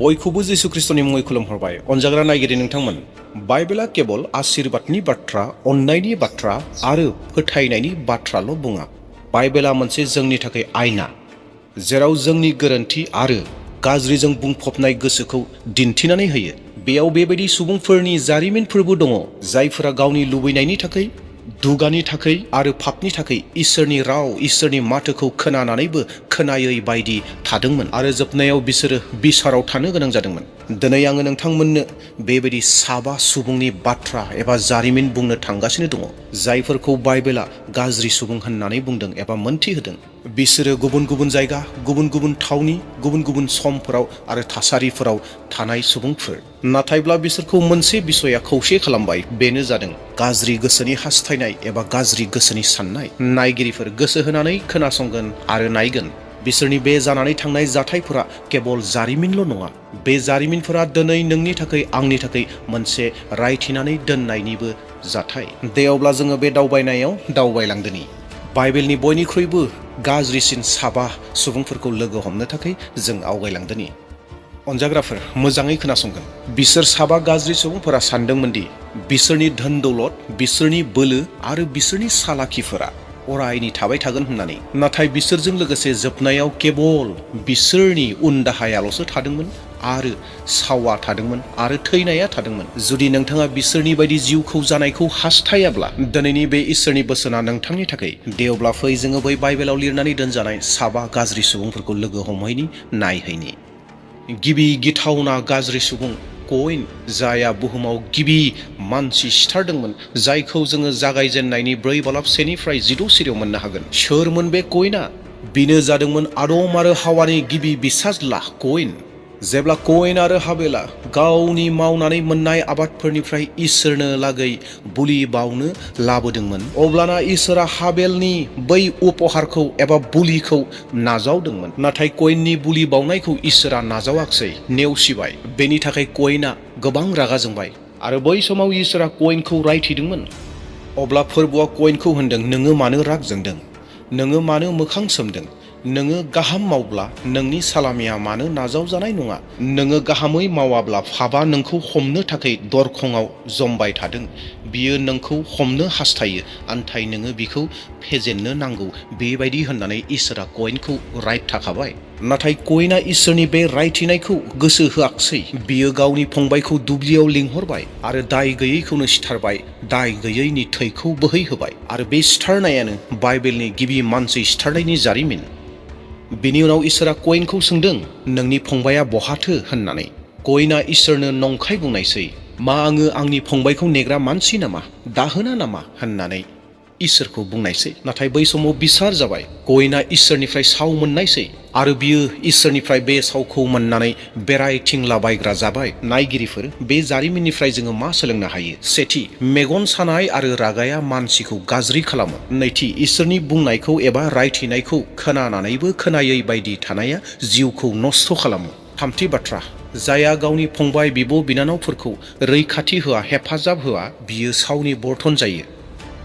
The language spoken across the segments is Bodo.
बयखौबो जिसु ख्रिस्टनि मुङै खुलुमहरबाय। अनजाग्रा नायगिरि नोंथांमोन, बाइबेला केवल आशीर्बादनि बाथ्रा, अननायनि बाथ्रा आरो फोथायनायनि बाथ्राल' बुङा। बाइबेला मोनसे जोंनि थाखाय आयना, जेराव जोंनि गोरोन्थि आरो गाज्रिजों बुंफबनाय गोसोखौ दिन्थिनानै होयो। बेयाव बेबायदि सुबुंफोरनि जारिमिनफोरबो दङ, जायफोरा गावनि लुबैनायनि थाखाय, दुगानि थाखाय आरो पापनि थाखाय इसोरनि राव, इसोरनि माथोखौ खोनानानैबो खोनायै बायदि थादोंमोन आरो जोबनायाव बिसोरो बिसाराव थानो गोनां जादोंमोन। दिनै आङो नोंथांमोननो बेबायदि साबा सुबुंनि बाथ्रा एबा जारिमिन बुंनो थांगासिनो दङ, जायफोरखौ बाइबेला गाज्रि सुबुं होननानै बुंदों एबा मोनथिहोदों। बिसोरो गुबुन गुबुन जायगा, गुबुन गुबुन थावनि, गुबुन गुबुन समफोराव आरो थासारिफोराव थानाय सुबुंफोर। नाथायब्ला बिसोरखौ मोनसे बिसया खौसे खालामबाय, बेनो जादों गाज्रि गोसोनि हास्थायनाय एबा गाज्रि गोसोनि साननाय। नायगिरिफोर गोसो होनानै खोनासंगोन आरो नायगोन। बिसोरनि बे जानानै थांनाय जाथायफोरा केवल जारिमिनल' नङा, बे जारिमिनफोरा दिनै नोंनि थाखाय, आंनि थाखाय मोनसे रायथिनानै दोननायनिबो जाथाय। दे अब्ला जोङो बे दावबायनायाव दावबायलांदोनि। बाइबेलनि बयनिख्रुइबो गाज्रिसिन साबा सुबुंफोरखौ लोगो हमनो थाखाय जों आवगायलांदोनि। अनजाग्राफोर मोजाङै खोनासंगोन। बिसोर साबा गाज्रि सुबुंफोरा सानदोंमोन दि बिसोरनि धोन दौलत, बिसोरनि बोलो आरो बिसोरनि सालाखिफोरा अरायनि थाबाय थागोन होननानै। नाथाय बिसोरजों लोगोसे जोबनायाव केवल बिसोरनि उनदाहायाल'सो थादोंमोन आरो सावा थादोंमोन आरो थैनाया थादोंमोन। जुदि नोंथाङा बिसोरनि बायदि जिउखौ जानायखौ हास्थायाब्ला दिनैनि बे इसोरनि बोसोना नोंथांनि थाखाय। दे अब्ला फै जोङो बै बाइबेलाव लिरनानै दोनजानाय साबा गाज्रि सुबुंफोरखौ लोगो हमहैनि, नायहैनि। गिबि गिथावना गाज्रि सुबुं कयन, जायहा बुहुमाव गिबि मानसि सिथारदोंमोन, जायखौ जोङो जागायजेननायनि 4:1-16 सिरियाव मोननो हागोन। सोरमोन बे कयना? बिनो जादोंमोन आदम आरो हावानि गिबि बिसाज्ला कयन। जेब्ला कयन आरो हाबेला गावनि मावनानै मोननाय आबादफोरनिफ्राय इसोरनो लागै बुलि बावनो लाबोदोंमोन, अब्लाना इसोरा हाबेलनि बै उपहारखौ एबा बुलिखौ नाजावदोंमन। नाथाय कयननि बुलि बावनायखौ इसोरा नाजावाखसै, नेवसिबाय। बेनि थाखाय कयना गोबां रागा जोंबाय आरो बै समाव इसोरा कयनखौ रायथिदोंमन। अब्ला फोरबोआ कयनखौ होनदों, नोङो मानो राग जोंदों? नोङो मानो मोखां सोमदों? नोङो गाहाम मावब्ला नोंनि सालामिया मानो नाजावजानाय नङा? नोङो गाहामै मावाब्ला पापआ नोंखौ हमनो थाखाय दरखंआव जमबाय थादों। बियो नोंखौ हमनो हास्थायो, नाथाय नोङो बिखौ फेजेननो नांगौ। बेबायदि होननानै इसोरा कयनखौ रायथाखाबाय। नाथाय कयना इसोरनि बे रायथिनायखौ गोसो होआखसै। बियो गावनि फंबायखौ दुब्लियाव लिंहरबाय आरो दाय गैयैखौनो सिथारबाय, दाय गैयैनि थैखौ बोहैहोबाय। आरो बे सिथारनायानो बाइबेलनि गिबि मानसि सिथारनायनि जारिमिन। बिनि उनाव इसोरा कयनखौ सोंदों, नोंनि फंबाया बहाथो होननानै। कयना इसोरनो नंखाय बुंनायसै, मा आङो आंनि फंबायखौ नेग्रा मानसि नामा, दाहोना नामा होननानै इसोरखौ बुंनायसै। नाथाय बै समाव बिसार जाबाय। कयना इसोरनिफ्राय साव मोननायसै आरो बियो इसोरनिफ्राय बे सावखौ मोननानै बेरायथिंलाबायग्रा जाबाय। नायगिरिफोर, बे जारिमिननिफ्राय जोङो मा सोलोंनो हायो? सेथि, मेगन सानाय आरो रागाया मानसिखौ गाज्रि खालामो। नैथि, इसोरनि बुंनायखौ एबा रायथिनायखौ खोनानानैबो खोनायै बायदि थानाया जिउखौ नस्थ' खालामो। थामथि बाथ्रा, जायहा गावनि फंबाय, बिब', बिनानावफोरखौ रैखाथि होआ, हेफाजाब होआ, बियो सावनि बर्तन जायो।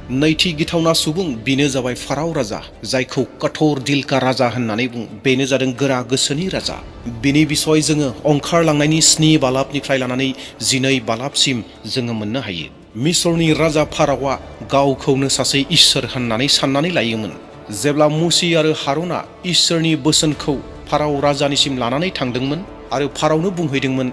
नैथि गिथावना सुबुं, बेनो जाबाय फाराव राजा, जायखौ कठोर दिल का राजा होननानै बुङो। बेनो जादों गोरा गोसोनि राजा। बिनि बिसय जोङो ओंखारलांनायनि 7 बालाबनिफ्राय लानानै 12 बालाबसिम जोङो मोननो हायो। मिस्रनि राजा फारावआ गावखौनो सासे इसोर होननानै साननानै लायोमोन। जेब्ला मुसि आरो हारुनआ इसोरनि बोसोनखौ फाराव राजानिसिम लानानै थांदोंमोन आरो फारावनो बुंहैदोंमोन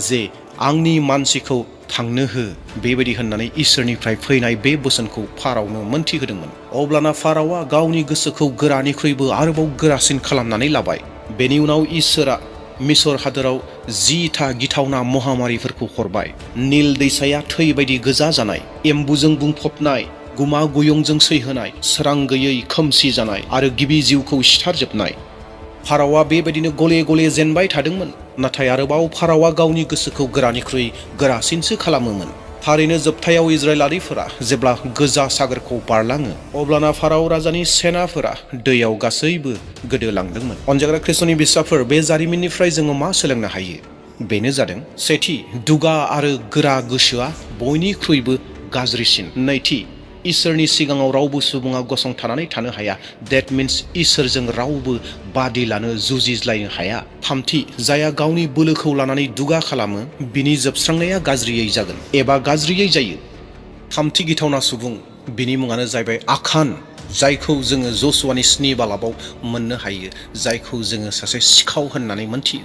जे आंनि मानसिखौ थांनो हो, बेबायदि होननानै इसोरनिफ्राय फैनाय बे बोसोनखौ फारावनो मोनथिहोदोंमोन, अब्लाना फारावआ गावनि गोसोखौ गोरानिख्रुइबो आरोबाव गोरासिन खालामनानै लाबाय। बेनि उनाव इसोरा मिस्र हादोराव 10था गिथावना महामारिफोरखौ हरबाय। नील दैसाया थै बायदि गोजा जानाय, एम्बुजों बुंफबनाय, गुमा गुयंजों सैहोनाय, सोरां गैयै खोमसि जानाय आरो गिबि जिउखौ सिथारजोबनाय। फारावआ बेबायदिनो गले गले जेनबाय थादोंमोन। नाथाय आरोबाव फारावआ गावनि गोसोखौ गोरानिख्रुइ गोरासिनसो खालामोमोन। थारैनो जोबथायाव इजराइलारिफोरा जेब्ला गोजा सागरखौ बारलाङो, अब्लाना फाराव राजानि सेनाफोरा दैयाव गासैबो गोदोलांदोंमोन। अनजाग्रा ख्रिस्टनि बिसाफोर, बे जारिमिननिफ्राय जोङो मा सोलोंनो हायो? बेनो जादों, सेथि, दुगा आरो गोरा गोसोआ बयनिख्रुइबो गाज्रिसिन। नैथि, इसोरनि सिगाङाव रावबो सुबुङा गसंथानानै थानो हाया। That means इसोरजों रावबो बादि लानो जुजिज्लायनो हाया। थामथि, जायहा गावनि बोलोखौ लानानै दुगा खालामो बिनि जोबस्रांनाया गाज्रियै जागोन एबा गाज्रियै जायो। थामथि गिथावना सुबुं, बिनि मुङानो जाहैबाय आखान, जायखौ जोङो जसुवानि 7 बालाबाव मोननो हायो, जायखौ जोङो सासे सिखाव होननानै मोनथियो।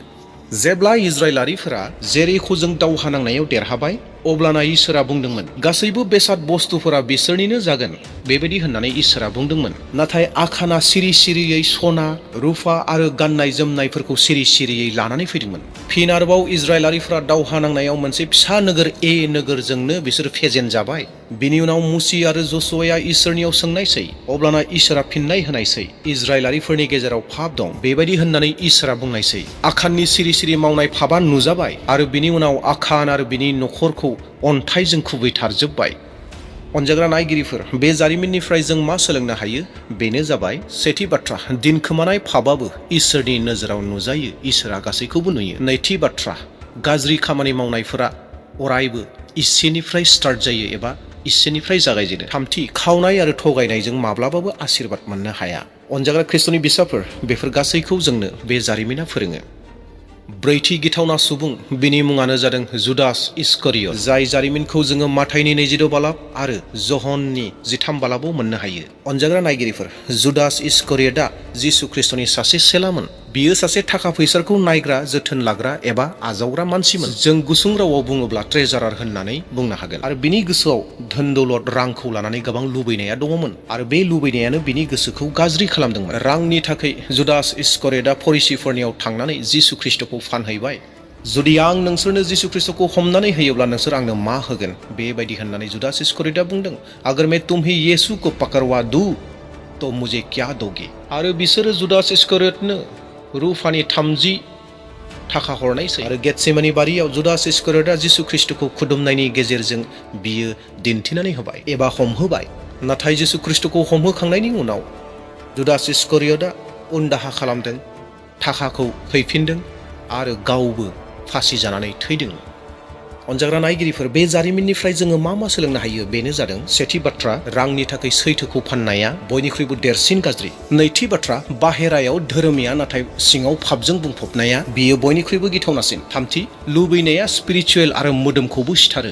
जेब्ला इजराइलारिफोरा जेरिख'जों दावहा नांनायाव देरहाबाय, अब्लाना इसोरा बुंदोंमोन गासैबो बेसाद बस्तुफोरा बिसोरनिनो जागोन, बेबायदि होननानै इसोरा बुंदोंमोन। नाथाय आखाना सिरि सिरियै सना रुफा आरो गाननाय जोमनायफोरखौ सिरि सिरियै लानानै फैदोंमन। फिन आरोबाव इजराइलारिफोरा दावहा नांनायाव मोनसे फिसा नोगोर नोगोरजोंनो बिसोर फेजेन जाबाय। बिनि उनाव मुसि आरो जसुवाया इसोरनियाव सोंनायसै, अब्लाना इसोरा फिननाय होनायसै, इजराइलारिफोरनि गेजेराव पाप दं, बेबायदि होननानै इसोरा बुंनायसै। आखाननि सिरि सिरि मावनाय पापा नुजाबाय आरो बिनि उनाव आखान आरो बिनि नखरखौ अन्थाइजों खुबैथारजोब्बाय। अनजाग्रा नायगिरिफोर, बे जारिमिननिफ्राय जों मा सोलोंनो हायो? बेनो जाबाय, सेथि बाथ्रा, दिनखोमानाय पापाबो इसोरनि नोजोराव नुजायो, इसोरा गासैखौबो नुयो। नैथि बाथ्रा, गाज्रि खामानि मावनायफोरा अरायबो इसेनिफ्राय स्टार्ट जायो एबा इसेनिफ्राय जागायजेनो। थामथि, खावनाय आरो थगायनायजों माब्लाबाबो आशीर्बाद मोननो हाया। अनजाग्रा ख्रिस्ट'नि बिसाफोर, बेफोर गासैखौ जोंनो बे जारिमिना फोरोङो। ब्रैथि गिथावना सुबुं, बिनि मुङानो जादों जुदास इस्करियत, जाय जारिमिनखौ जोङो माथाइनि 22 बालाब आरो जहननि 13 बालाबाव मोननो हायो। अनजाग्रा नायगिरिफोर, जुदास इस्करियतआ जिसु ख्रिस्ट'नि सासे चेलामोन। बियो सासे थाखा फैसाखौ नायग्रा, जोथोन लाग्रा एबा आजावग्रा मानसिमोन। जों गुसुं रावाव बुङोब्ला ट्रेजारार होननानै बुंनो हागोन। आरो बिनि गोसोआव धोन दौलत रांखौ लानानै गोबां लुबैनाया दङमोन आरो बे लुबैनायानो बिनि गोसोखौ गाज्रि खालामदोंमोन। रांनि थाखाय जुदास इस्करियतआ फरिसीफोरनियाव थांनानै जिसु ख्रिस्ट'खौ फानहैबाय। जुदि आं नोंसोरनो जिसु ख्रिस्ट'खौ हमनानै होयोब्ला नोंसोर आंनो मा होगोन? बेबायदि होननानै जुदास इस्करियतआ बुंदों, अगर मैं तुम्हें यीशु को पकड़वा दूं तो मुझे क्या दोगे? आरो बिसोरो जुदास इस्करियतनो रुफानि 30 थाखा हरनायसै। आरो गेटसेमानि बारियाव जुदास इस्करियतआ जिसु ख्रिस्ट'खौ खुदुमनायनि गेजेरजों बियो दिन्थिनानै होबाय एबा हमहोबाय। नाथाय जिसु ख्रिस्ट'खौ हमहोखांनायनि उनाव जुदास इस्करियतआ उनदाहा खालामदों, थाखाखौ हैफिनदों आरो गावबो फासि जानानै थैदों। अनजाग्रा नायगिरिफोर, बे जारिमिननिफ्राय जोङो मा सोलोंनो हायो? बेनो जादों, सेथि बाथ्रा, रांनि थाखाय सैथोखौ फाननाया बयनिख्रुइबो देरसिन गाज्रि। नैथि बाथ्रा, बाहेरायाव धोरोमिया नाथाय सिङाव पापजों बुंफबनाया बियो बयनिख्रुइबो गिथावनासिन। थामथि, लुबैनाया स्पिरिचुवेल आरो मोदोमखौबो सिथारो।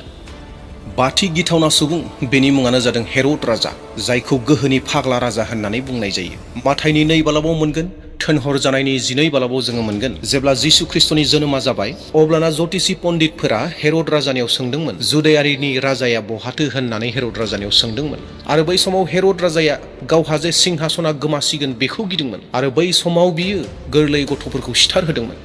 बाथि गिथावना सुबुं, बेनि मुङानो जादों हेर'द राजा, जायखौ गोहोनि फाग्ला राजा होननानै बुंनाय जायो। माथाइनि 2 बालाबाव मोनगोन, थोनहर जानायनि 12 बालाबाव जोङो मोनगोन। जेब्ला जिसु ख्रिस्ट'नि जोनोमा जाबाय, अब्लाना ज्योतिषी पण्डितफोरा हेर'द राजानियाव सोंदोंमोन, जुदायारिनि राजाया बहाथो होननानै हेर'द राजानियाव सोंदोंमोन। आरो बै समाव हेर'द राजाया गावहा जे सिंहासना गोमासिगोन बेखौ गिदोंमोन आरो बै समाव बियो गोरलै गथ'फोरखौ सिथारहोदोंमोन।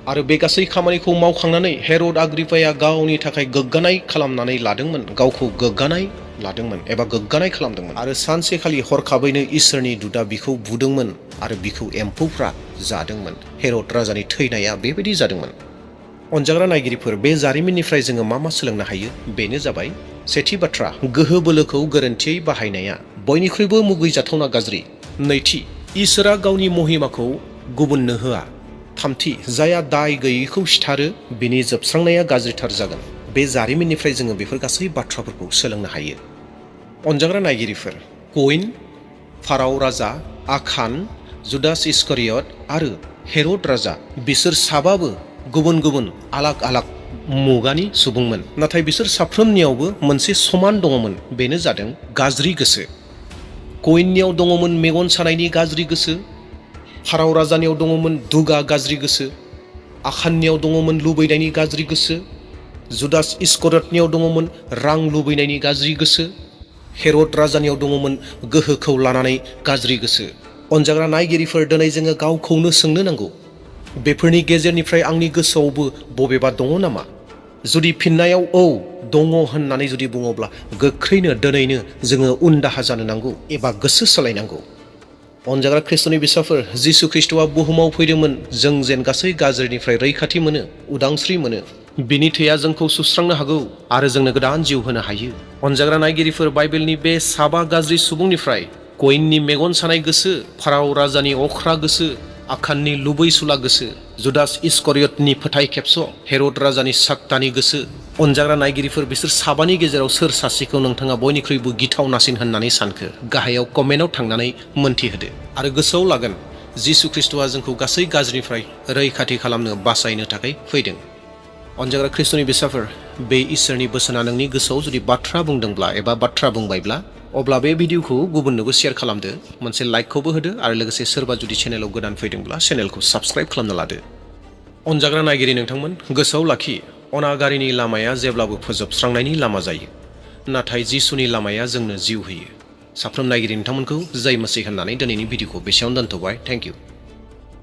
आरो बे गासै खामानिखौ मावखांनानै हेर'द आग्रिपाया गावनि थाखाय गोग्गानाय खालामनानै लादोंमोन, गावखौ गोग्गानाय लादोंमोन एबा गोग्गानाय खालामदोंमोन। आरो सानसेखालि हरखाबैनो इसोरनि दूतआ बिखौ बुदोंमोन आरो बिखौ एम्फौफ्रा जादोंमोन। हेर'द राजानि थैनाया बेबायदि जादोंमोन। अनजाग्रा नायगिरिफोर, बे जारिमिननिफ्राय जोङो मा सोलोंनो हायो? बेनो जाबाय, सेथि बाथ्रा, गोहो बोलोखौ गोरोन्थियै बाहायनाया बयनिख्रुइबो मुगैजाथावना गाज्रि। नैथि, इसोरा गावनि महिमाखौ गुबुननो होआ। थामथि, जायहा दाय गैयैखौ सिथारो बिनि जोबस्रांनाया गाज्रिथार जागोन। बे जारिमिननिफ्राय जोङो बेफोर गासै बाथ्राफोरखौ सोलोंनो हायो। अनजाग्रा नायगिरिफोर, कैन, फाराव राजा, आखान, जुदास इस्करियत आरो हेर'द राजा, बिसोर साबाबो गुबुन गुबुन आलाग आलाग मुगानि सुबुंमोन। नाथाय बिसोर साफ्रोमनियावबो मोनसे समान दङमोन, बेनो जादों गाज्रि गोसो। कैननियाव दङमोन मेगन सानायनि गाज्रि गोसो, फाराव राजानियाव दङमोन दुगा गाज्रि गोसो, आखाननियाव दङमोन लुबैनायनि गाज्रि गोसो, जुदास इस्करियतनियाव दङमोन रां लुबैनायनि गाज्रि गोसो, हेर'द राजानियाव दङमोन गोहोखौ लानानै गाज्रि गोसो। अनजाग्रा नायगिरिफोर, दिनै जोङो गावखौनो सोंनो नांगौ, बेफोरनि गेजेरनिफ्राय आंनि गोसोआवबो बबेबा दङ नामा? जुदि फिननायाव औ दङ होननानै जुदि बुङोब्ला गोख्रैनो दिनैनो जोङो उनदाहा जानो नांगौ एबा गोसो सोलायनांगौ। अनजाग्रा ख्रिस्ट'नि बिसाफोर, जिसु ख्रिस्ट'आ बुहुमाव फैदोंमोन जों जेन गासै गाज्रिनिफ्राय रैखाथि मोनो, उदांस्रि मोनो। बिनि थैया जोंखौ सुस्रांनो हागौ आरो जोंनो गोदान जिउ होनो हायो। अनजाग्रा नायगिरिफोर, बाइबेलनि बे 7 गाज्रि सुबुंनिफ्राय कैननि मेगन सानाय गोसो, फाराव राजानि अख्रा गोसो, आखाननि लुबैसुला गोसो, जुदास इस्करियतनि फोथाय खेबस', हेर'द राजानि साक्तानि गोसो अनजाग्रा नायगिरिफोर बिसोर साबानि गेजेराव सोर सासेखौ नोंथाङा बयनिख्रुइबो गिथावनासिन होननानै सानखो गाहायाव कमेन्टआव थांनानै मोन्थिहोदो आरो गोसोआव लागोन जिसु ख्रिस्ट'आ जोंखौ गासै गाज्रिनिफ्राय रैखाथि खालामनो बासायनो थाखाय फैदों। अनजाग्रा ख्रिस्ट'नि बिसाफोर बे इसोरनि बोसोना नोंनि गोसोआव जुदि बाथ्रा बुंदोंब्ला एबा बाथ्रा बुंबायब्ला अब्ला बे भिडिअखौ गुबुननोबो शेयार खालामदो, मोनसे लाइकखौबो होदो आरो लोगोसे सोरबा जुदि चेनेलाव गोदान फैदोंब्ला चेनेलखौ साबस्क्राइब खालामना लादो। अनजाग्रा नायगिरि नोंथांमोन, गोसोआव लाखि अनागारिनि लामाया जेब्लाबो फोजोबस्रांनायनि लामा जायो, नाथाय जिसुनि लामाया जोंनो जिउ होयो। साफ्रोम नायगिरि नोंथांमोनखौ जय मसीह होननानै दिनैनि भिडिअखौ बेसेयावनो दोनथ'बाय। Thank you.